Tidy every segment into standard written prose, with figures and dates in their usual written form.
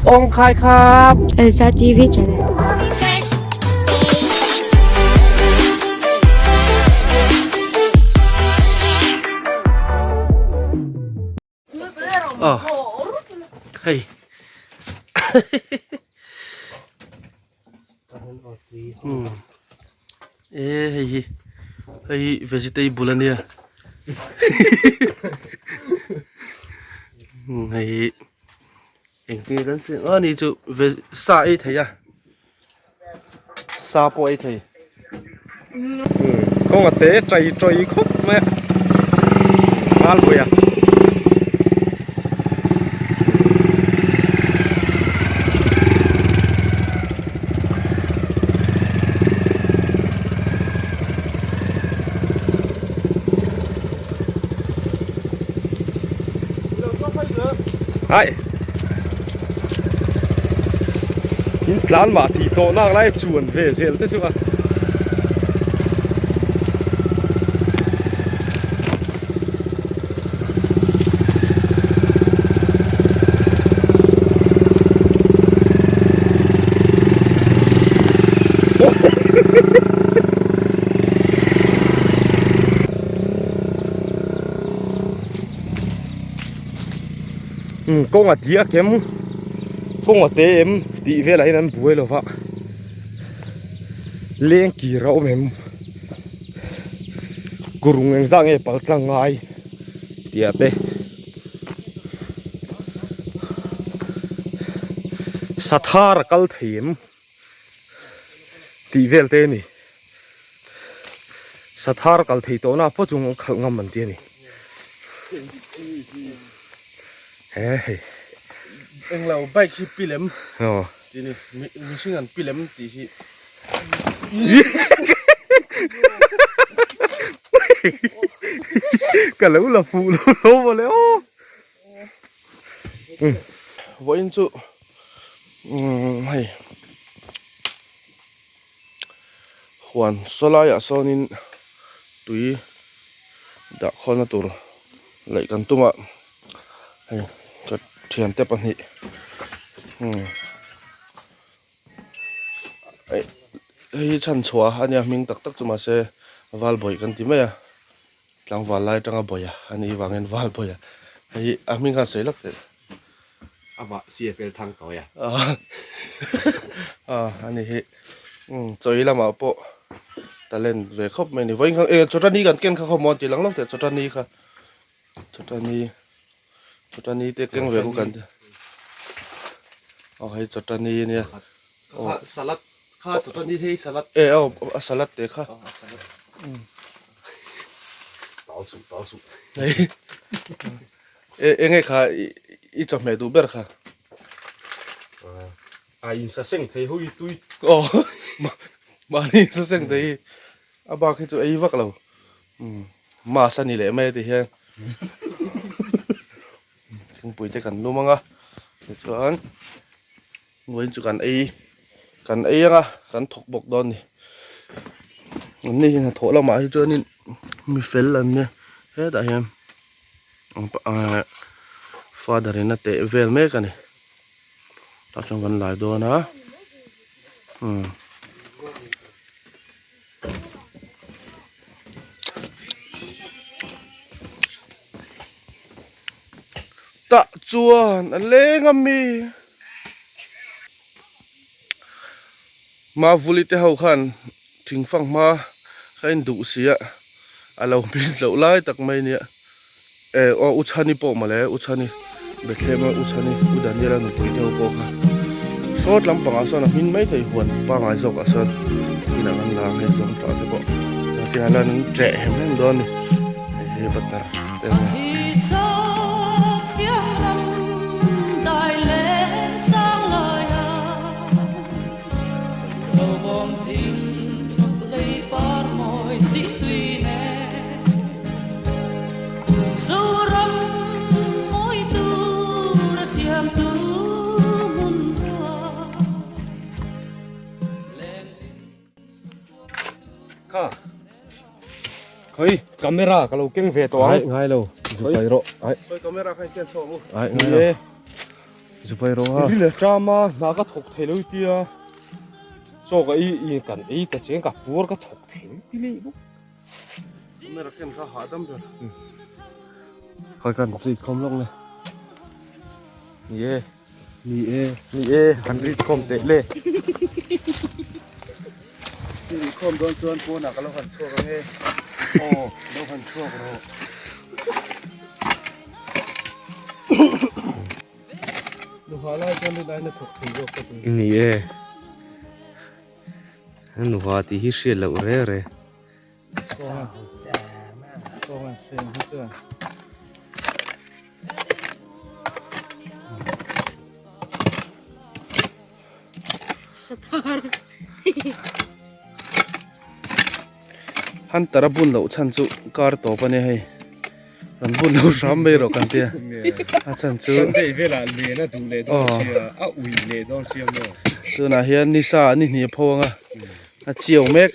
Ong khai khap. Elsa TV channel. Ờ. Hei. Hmm. E hei hi. Hei vegetable ania. Hmm hei hi. Engtin kan siam a ni chu ve sa ei thei a sa pawh ei thei kawng a te chai chawi khawp mai a ngal hawi a. Ai in tlan mah tih tawh nak lai chuan ve zel te chu a. Kawng a diak em kawng a te em tih velah hian an buai lo va leng kir a awm em kurung engzah nge pal tlang ngai tih ah te sathar a kal thei em. Tih vel te a ni. Sathar kal thei tawhna pawh chu an khalh ngam an ti a ni. He hei. Englo bike hi pilem Aw. Tih ni mihring an pilem tih hi. Ka lo la fuh lo lo mawle aw. Vawiin chu hei huan saw laiah sawnin tui dah khawlna tur laih kan tum a hei ka thiante pahnih hei hi chhanchhuah a nia hming tak tak chu mahse valbawih kan ti mai a. Tlangval lai atanga bawih a a nih vangin val bawih a hei a hming khan sawi lak teh. Amah CFL thang tawi a. A a ni hi chawi lamah pawh talent ve khawp mai a ni. Vawiin khan e chawtani kan ken kha khaw maw an tih lang lawk teh chawtani kha chawtani chawtani te keng ve khu kan aw hei chawtani ania. Salad kha chawtani hei salad. E aw a salad te kha. Tal suh tal suh. E enge kha i chawhmeh duh ber kha. A in sa seng thei ho i tui. Aw mahni in sa seng thei hi a bak hi chu ei vak lo. Mass a ni leh mai a ti hian. Thingpui te kan lum ang a tichuan Vawiin chu kan ei kan ei anga kan thawk bawk dawn a ni an ni hi hnathawh lamah hi chuanin mi fel an nia hetah hian father in a teh vel mek a ni tah chuan kan lai dawn a umm. Tah chuan a leng a mi. Mavuli te ho khan thingfang hma kha in duh si a, a lo hmel loh lai tak mai nia. E aw U Chhani pawh mawle U Chhani Bethlehem a U Chhani U Daniel a nupui te ho pawh kha sawt lampangah sawn a hmin mai thei huan pangai zawkah sawn inah kan la ang hei zawng tah te pawh nakinah hian an ṭeh hem hem dawn a ni hei hi butter te a nia. Kha Khoi camera ka lo keng ve tawh ang. Ngai lo zu pai rawh. Ai. Khoi camera kha ken chho mu. Ai ngai lo. Zupai rawh a. Ri leh ṭam a, hna ka thawk thei lo i tia. Chaw ka ei i kan ei ta cheng ka puar ka thawk thei lo ti leh bawk. Camera ken kha hahdam ber. Khawi kan rit khawm lawk le. Ni e. Ni e. Ni e, kan rit khawm teh le. I rit khawm dawn chuan pawnah ka lo han chhuak ang e. Aw, lo han chhuak rawh. Nuha lai chuan rit aina thawk thei zawk ka ti. Ni e. Nuha tih hi hriat loh re re. Hunter a bun loh chhan chu kar tawp a nia hei kan bun lo hram mai rawh kan tia a chhan chu Sunday velah len a duh leh dawn sia a ui leh dawn sia maw tunah hian nisa a ni hnih a pho ang a a chiau mek.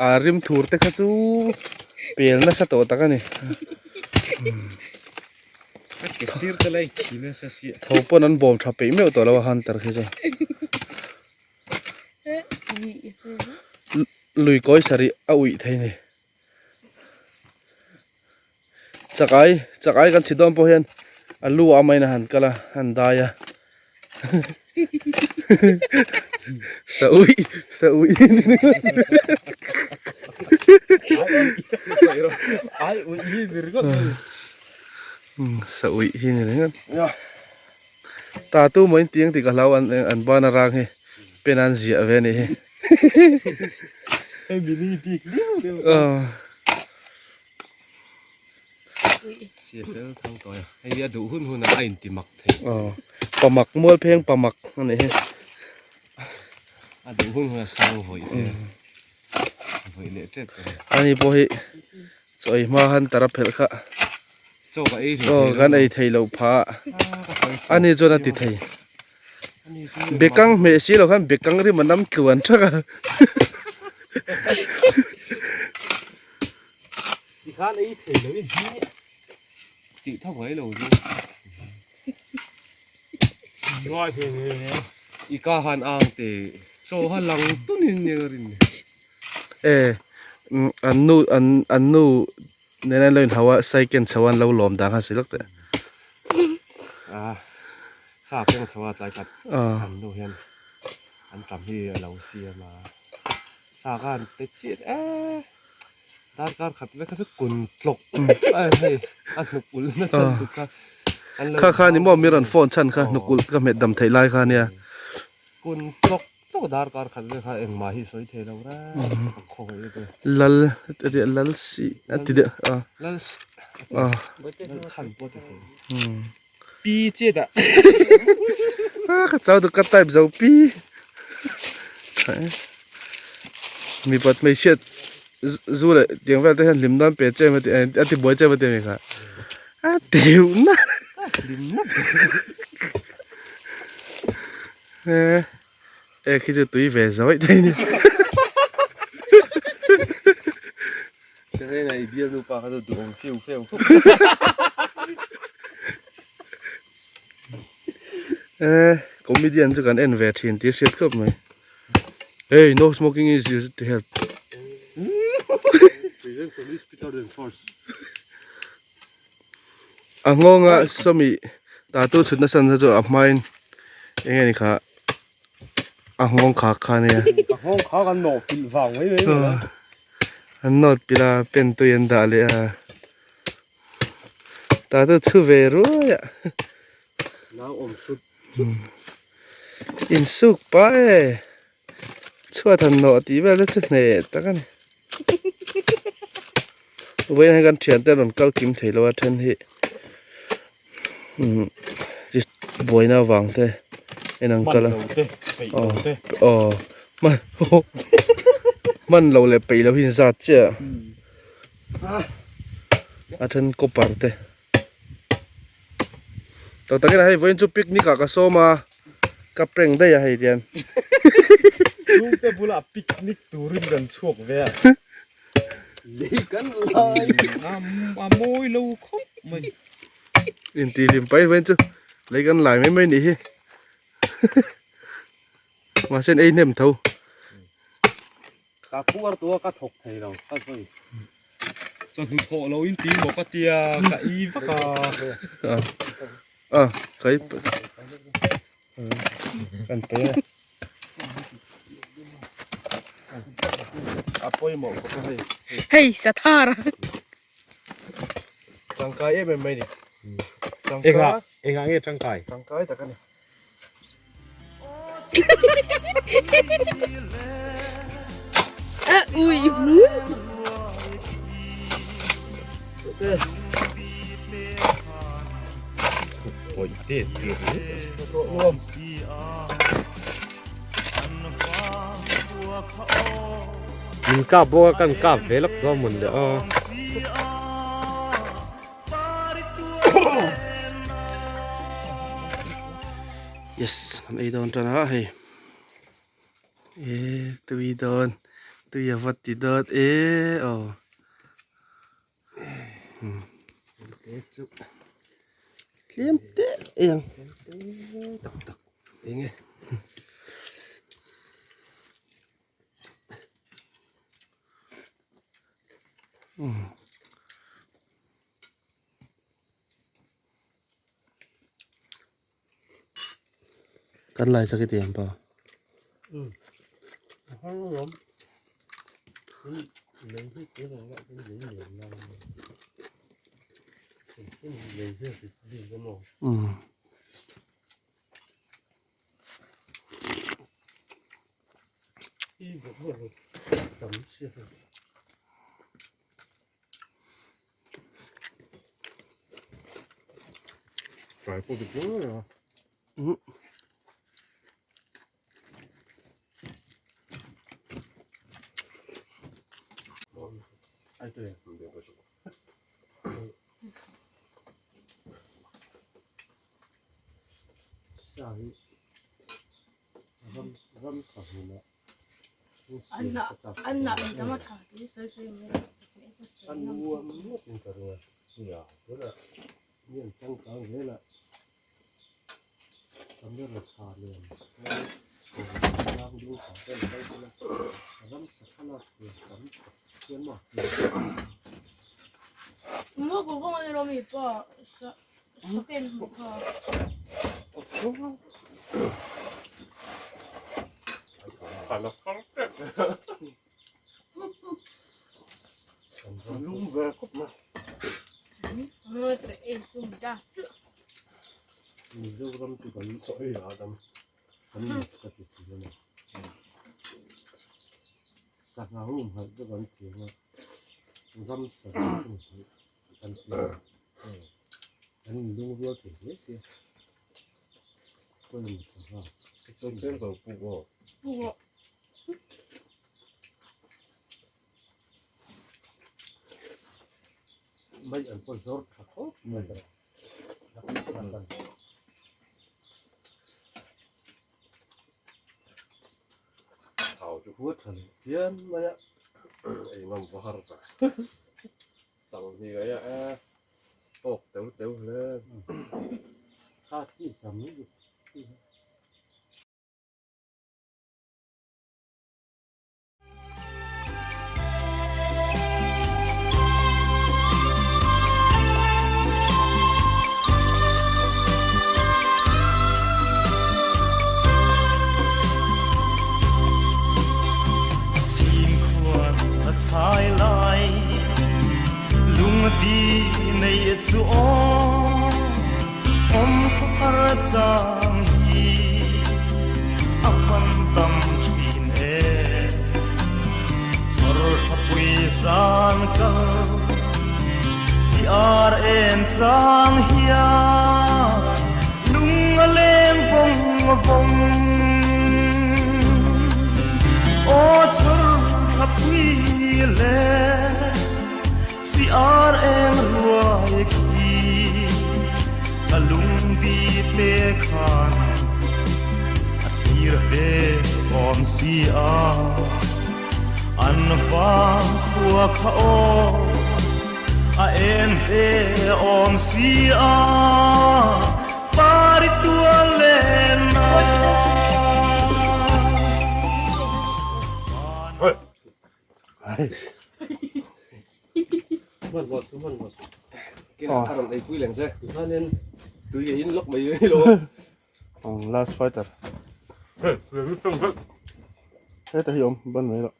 A rim thur te kha chu pel nasa tawh tak a ni. Tho pawn an bawm tha peih meuh tawh lo a hunter khi chu. Lui kawi sarih a uih thei a ni. Chakai chakai kan chhi dawn pawh hian a lu ah main a han kal a han dai a sa uih sa uih sa uih hi ni ringawt ta tu maw in tiang tih ka hlau an an ban a rang hi pen an ziah ve a nih hi. Hei mini bik liau liau Sia fel thang tawi a hei a duh hun hun ah a inti mak thei pamak mual pheng pamak a nih hi a duh hun hun a sang vawih te vawih leh tep a ni ani pawh hi chaw ei hma hunter a phelh kha chaw ka ei thei aw kan ei thei loh phah ani chuan a ti thei. Bekang hmeh si lo khan bekang rim a nam tluan thak a. Ti khan ei thei lo i hi tih tho mai lo chu. Ngai thei ve ve. I ka han ang te chaw ha lang tunin nia ka rin ni. E an nu an an nu nena an lo inhau a cycle chho an lo lawm dan kha sawi lawk teh. A sa keng chho a tlai khat an nu hian an tam hi a lo siam a sa kha an pe chiah e darkar khat vek kha chu kun tlawk a hei a hnuk ulh nasa lutuk kha an lo Kha kha ni maw mi rawn phone chhan kha hnuk ulh ka hmet dam theih lai kha nia. Kun tlawk tlawk darkar khat vek kha engmah hi sawi thei lo reng a khawngaih lutuk. Lal a ti lal si a ti deuh a. Lal si a lal chhan pawh a ti thei. Pi chiat ah. A ka chau duh ka type zo pi. Mipat hmeichhiat zu leh tiang vel te hian hlim nan pe che emaw a ti buai che emaw ti a mi kha. A tiu na. Hlim na. He ek hi chu tui ve zawih thei ni. Terena i bial nupa kha chu duhawm feu feu khawp. Eh comedian chu kan en ve thin tih a hriat khawp mai. Hey no smoking is used to help. A nghawnga sawmi tatu chhut nasa nasa chu a hmain eng nge ni kha a nghawng khak kha ania. A nghawng khak an nawh pilh vang mai mai mai a. An nawt pilh a pen tui an dah leh a. Tatu chhu ve ruai a. Nau awm sut. Insuk pah e. Chhuat han nawh tih vel te chu hneh tak a ni. Vawiin hian kan thiante an rawn kal kim thei lo a then hi umm buaina avang te en an kal a aw aw hman hman lo leh peih lo hi in zat chiah a then copper te tak takin hei vawiin chu picnic ah ka sawm a. Ka prank daih a hei tian. Chhungte bulah picnic turin kan chhuak ve a. Lei kan lai. A mawi lo khawp mai. Inti hlim pai vain chu lei kan lai mai mai nih hi. Mahse an ei hnem tho. Ka puar tua ka thawk thei lo ka sawi. Chawhnu thawh lo in ti maw ka tia ka ei vak a. A kai kan pe a. A pawimawh khawp a hei. Hei sathar. Tangkai em em mai ni. Engah engah nge tangkai? Tangkai tak a ni. Ui hmun. Min kap bawk a kan kap ve lawk dawn mawn le aw. Yes kan ei dawn tan a hei e tui dawn tui a va ti dawt e aw tlem te eng tak tak eng e. Kan lai chak i ti ang pa. An vang khua kha aw a en ve awm si a pari tual len na. Last fighter. Heta hi awm ban mai loh.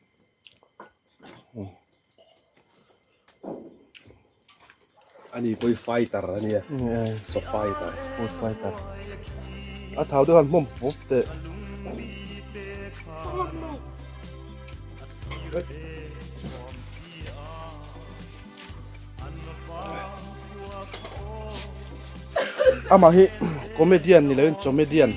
Ani pawh hi fighter a nia. Chaw fighter. Food fighter. A thau deuh han hmawm pawp teh. Amah hi comedian ni loin comedian.